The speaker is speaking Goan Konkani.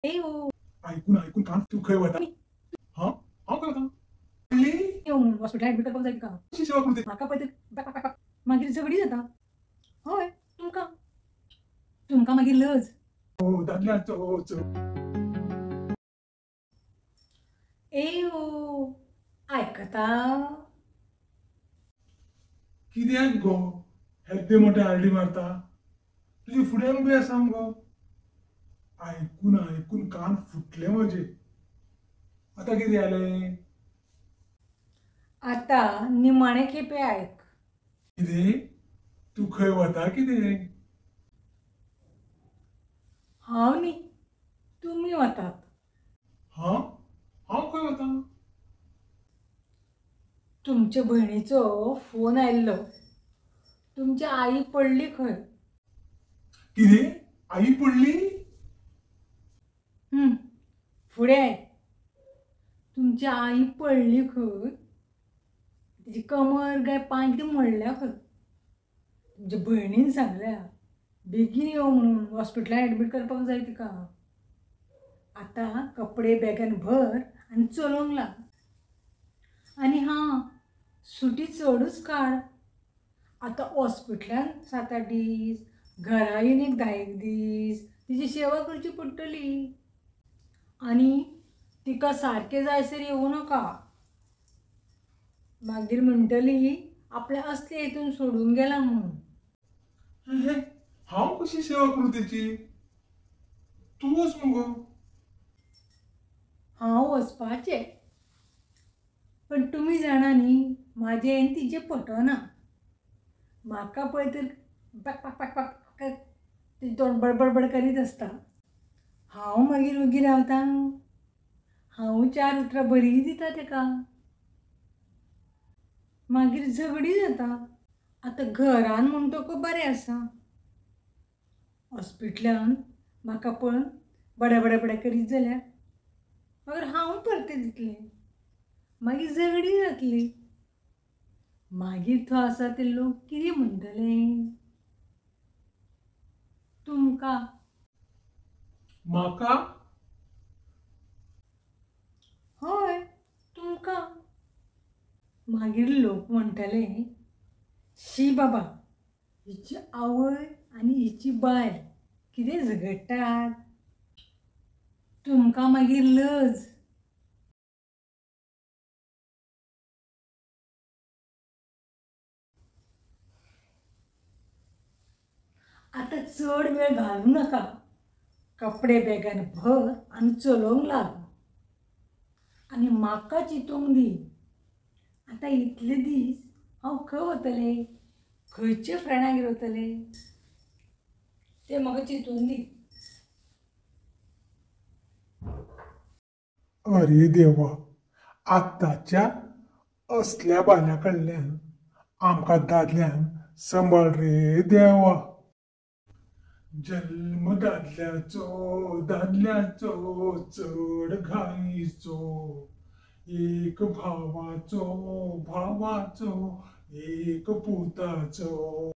ए ओ ऐकून ऐकून कान, तूं खंय वता? हां, हांव खंय वता? यो म्हणून हॉस्पिटलान एडमीट करपाक जाय तिका. कशी सेवा करूं? म्हाका पळय तर मागीर झगडी जाता. हय, तुमकां तुमकां मागीर लज. दादल्याचो. ए ओ आयकता? कित्याक गो येद्दे मोठे आरडी मारता? तुजे फुड्यान बी आसा मगो. आयकून आयकून कान फुटले म्हजे. आतां कितें जालें? आतां निमाणे खेपे आयक. कितें? तूं खंय वता कितें? हांव न्ही, तुमी वतात. हां, हांव खंय वता? तुमचे भयणीचो फोन आयिल्लो, तुमची आई पडली खंय. कितें? आई पडली? फुडें आयक. तुमची आई पडली खंय, तिची कमर काय पांय कितें मोडल्या खंय. तुमच्या भयणीन सांगल्या बेगीन यो म्हणून, हॉस्पिटलान एडमीट करपाक जाय तिका. आतां कपडे बॅगान भर आनी चलोवंक लाग. आनी हां, सुटी चडूच काड. आतां हॉस्पिटलान 7-8 दीस, घरा येवन एक 10-1 दीस तिची सेवा करची पडटली. आनी तिका सारकें जायसर येवं नाका, मागीर म्हणटली आपल्या असले हितून सोडून गेला म्हणून. हांव कशी सेवा करूं तेची? तूं वच मगो. हांव वचपाचें, पण तुमी जाणा न्ही म्हाजें आनी तिजें पटना. म्हाका पळय तर पाक पाक पाक पाक तिजें तोंड बडबडबड करीत आसता. हांव मागीर वगी रावता. हांव 4 उतरां बरीं दिता तेका, मागीर झगडी जाता. आतां घरान म्हणटकच बरें आसा, हॉस्पिटलान म्हाका पळोवन बडबडबड करीत जाल्यार मागीर हांव परतें दितलें, मागीर झगडी जातली. मागीर थंय आसा ते लोक कितें म्हणटले तुमकां? म्हाका? हय, तुमकां. मागीर लोक म्हणटले, शी बाबा, हिची आवय आनी हिची बायल कितें झगडटात. तुमकां मागीर लज. आतां चड वेळ घालूं नाका, कपडे बॅगान भर आनी चलोवंक लाग. आनी म्हाका चिंतूंक दी, आतां इतले दीस हांव खंय वतलें, खंयच्या फ्रेंडागेर वतलें तें म्हाका चिंतून दी. अरे देवा, आतांच्या असल्या बायलां कडल्यान आमकां दादल्यांक सांबाळ रे देवा. जल्म दादल्याचो, दादल्याचो चड घाईचो, एक भावाचो भावाचो एक पुताचो.